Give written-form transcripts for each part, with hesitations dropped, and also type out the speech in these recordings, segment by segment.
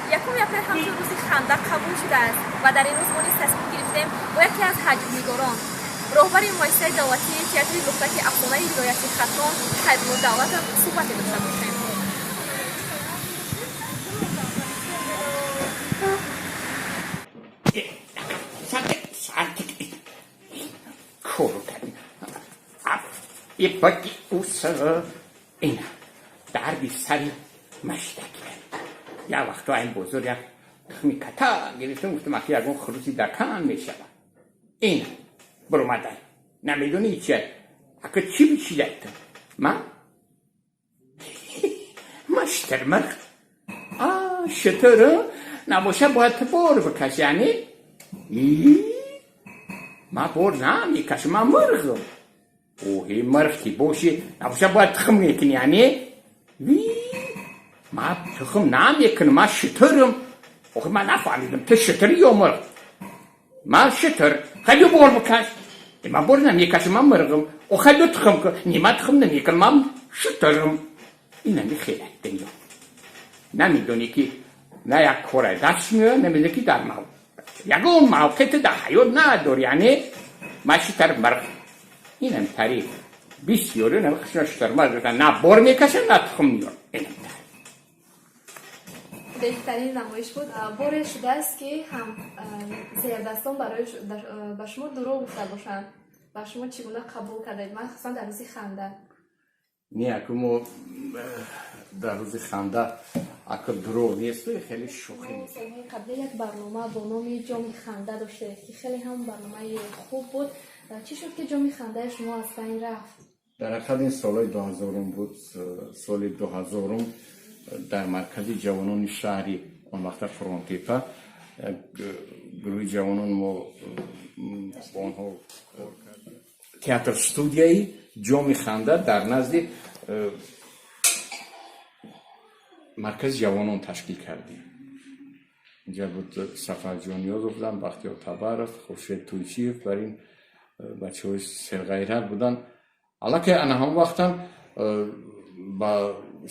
1 апрел ҳамчун рӯзи ханда қабул шудааст ва дар ин рӯз мо низ тасмим гирифтем бо яке аз ҳаҷвнигорон, роҳбари муассисаи давлатии театри Лухтаки афсонаи вилояти Хатлон Хайрулло Давлатов суҳбате дошта бошем. Ин дарди сари маштаки. Як вақто ин бозор як тухми ката гирифтам, гуфтам ахи ягон хуруси дакан мешавад. Ин буромадай. Намедонӣ чи ака чӣ бичидай ту? Ман? Ман шутурмурғ. А, шутур набоша бояд ту бор бикашӣ, яъне? Ман бор намекашам, ман мурғам. Оҳе, мурғ ки бошӣ, набоша бояд тухм мекунӣ, яъне? Ман тухм намекунам, ман шутурам. Охи ман нафаҳмидам, ту шутури ё мурғ? Ман шутур. Хай биё бор бикаш. Ман бор намекашам, ман мурғам. Охай биё тухм кун. Не, ман тухм намекунам, ман шутурам. Инами хеле дунё. Намедонӣ ки на як кора даст меояд, намедонӣ ки дар мав. Ягон мавқеъ ту дар ҳаёт надорӣ, яъне? Ман шутур мурғ. Инам тариқ. Бисёри хушна шутур мурғ на бор мекашам, на тухм меёрам. Инам тариқ. Беҳтарин намоиш буд. Боре шудааст ки ҳам зердастон барои ба шумо дурӯғ гуфта бошанд. Ба шумо чӣ гуна қабул кардаед? Махсусан дар рӯзи ханда. Не, аку мо дар рӯзи ханда аку дурӯғ нест, хеле шӯхӣ. Солҳои қабли як барнома бо номи Ҷоми ханда доштед, ки хеле ҳам барномаи хуб буд. Чӣ шуд ки ҷоми хандаи шумо аз байн рафт? Дар ҳақиқат ин солҳои 2000-ум буд. Соли 2000-ум дар маркази ҷавонони шаҳри он вақта Қурғонтепа як гурӯҳи ҷавонон мо бо онҳо кор кардем. Театр студияи Ҷоми ханда дар назди маркази ҷавонон ташкил кардем. Инҷа буд Сафарҷон Ниёзов буданд, Бахтиёр Табаров, Хуршед Туйчиев, бар ин бачаҳои серғайрат буданд. Аллакай ана ҳамон вақтам ба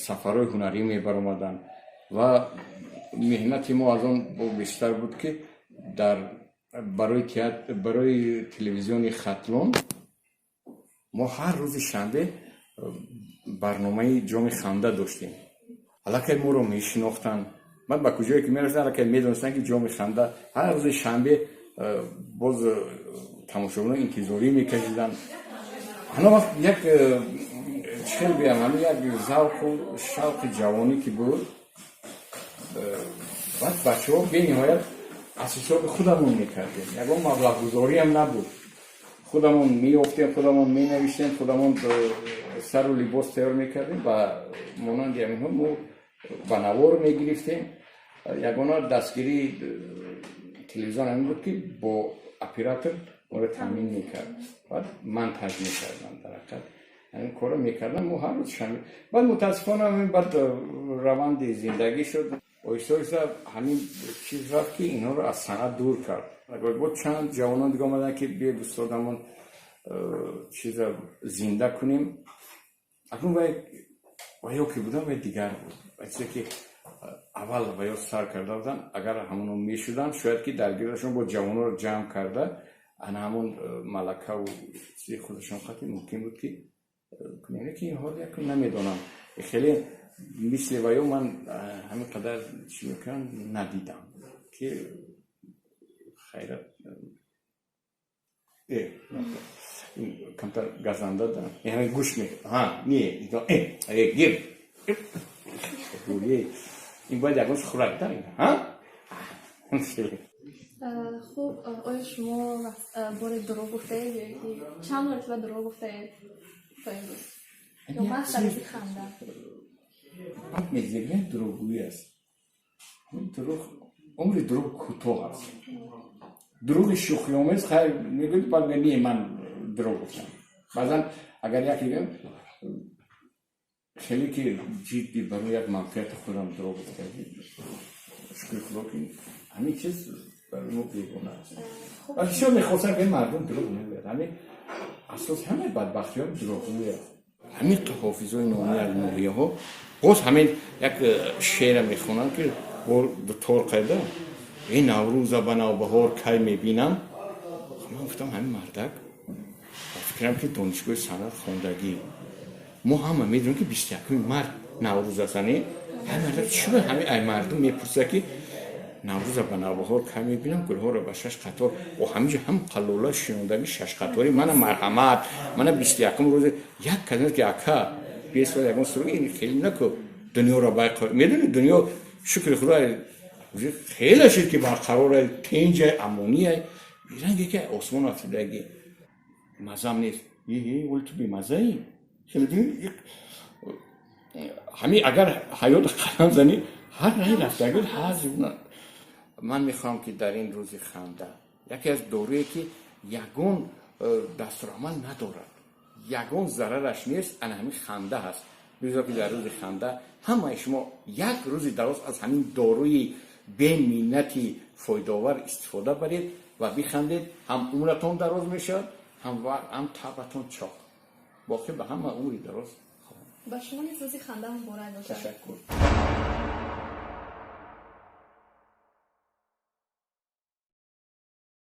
сафарҳои ҳунарӣ мебаромаданд ва меҳнати мо аз он бештар буд, ки дар барои театр, барои телевизиони Хатлон мо ҳар рӯзи шанбе барномаи Ҷоми ханда доштем. Аллакай моро мешинохтанд. Ман ба куҷое ки мерафтам, аллакай медонистанд, ки Ҷоми ханда ҳар рӯзи шанбе боз тамошобинон интизорӣ мекашиданд. Ҳамон вақт як чӣ хел гӯям, ҳамин як завқу шавқи ҷавонӣ ки буд, баъд бачаҳо бениҳоят аз ҳисоби худамон мекардем. Ягон маблағгузориам набуд. Худамон меёфтем, худамон менавиштем, худамон сару либос тайёр мекардем ва монанди ҳаминҳо мо ба навор мегирифтем. Ягона дастгирии телевизион ҳамин буд, ки бо оператор моро таъмин мекард, баъд монтаж мекардам. Дар ҳақиқат ҳамин корро мекардам мо ҳар рӯз шанбе. Баъд мутаассифона ҳамин баъд раванди зиндагӣ шуд, оҳиста оҳиста ҳамин чиз рафт, ки инҳоро аз санъат дур кард. Бо чанд ҷавонон дига омаданд, ки биёед устодамон чиза зинда кунем. Акнун вай ваё ки будам, вай дигар буд. Вай чизе ки аввал ваё сар карда буданд, агар ҳамоно мешуданд, шояд ки дар гирдашон бо ҷавононро ҷамъ карда, ана ҳамон малакаву чизи худашон хати мумкин буд ки кунем. Лекин инҳоро як намедонам, хеле мисли ваё ман ҳамин қадар чӣ мекунам надидам, ки хайрат камтар газанда да ҳамин гӯш ме ҳа не гир ин бояд ягон хӯрак да ҳа. Хуб, оё шумо боре дурӯғ гуфтаед ё ки чанд маротиба дурӯғ гуфтаед то имрӯз ё маҳз дар рӯзи ханда? Баъд мезигӯянд дурӯғгӯӣ аст. Дурӯғ, умри дурӯғ кӯтоҳ аст. Дурӯғи шӯхиомез хайр мегӯяд, баъд не, ман дурӯғ гуфтам. Баъзан агар яке гӯям хеле ки ҷиддӣ барои як манфиати худам дурӯғ гуфтам, шукри Худо, ки ҳамин чиз барои мо бегона аст. Ва бисёр мехостам, ки мардум дурӯғ нагӯяд. Ҳамин асоси ҳамаи бадбахтиҳо дурӯғгӯӣ аст. Ҳамин ҳофизои номии аз ноҳияҳо боз ҳамин як шеъра мехонанд, ки Бо дутор қайда ин Наврӯза ба навбаҳор кай мебинам. Ман гуфтам, ҳамин мардак, ба фикрам, ки донишгоҳи санъат хондагӣ. Мо ҳама медонем, ки 21-уми март Наврӯз аст. Ане ҳамин мардак чӣ ба ҳамин ай мардум мепурсад, ки Наврӯза ба навбаҳор кай мебинам, гулҳоро ба шаш қатор. О, ҳаминҷо ҳам қаллола шинондаги шашқаторӣ. Мана, марҳамат, мана 21-ум рӯзи як каза ки ака бесол ягон суруг ин хеле наку дунёро байқо медони. Дунё, шукри Худо, хеле шуд, ки барқарора, тинҷай, амониай. Ранге ки осмон афтидаги, мазам нест. Вале ту бемазаӣ. Ҳамин агар ҳаёт қадам занӣ, ҳар раҳи рафтагӣ ҳаз. Ман мехоҳам, ки дар ин рӯзи ханда яке аз доруе, ки ягон дастурамал надорад, ягон зарараш нест, ана ҳамин ханда ҳаст. Бигзор, ки дар рӯзи ханда ҳамаи шумо як рӯзи дароз аз ҳамин доруи беминнати фоидаовар истифода баред ва бихандед. Ҳам умратон дароз мешавад, ҳам табатон чоқ. Боқӣ ба ҳама умри дароз. Ба шумо низ рӯзи ханда муборак бошад. Ташаккур.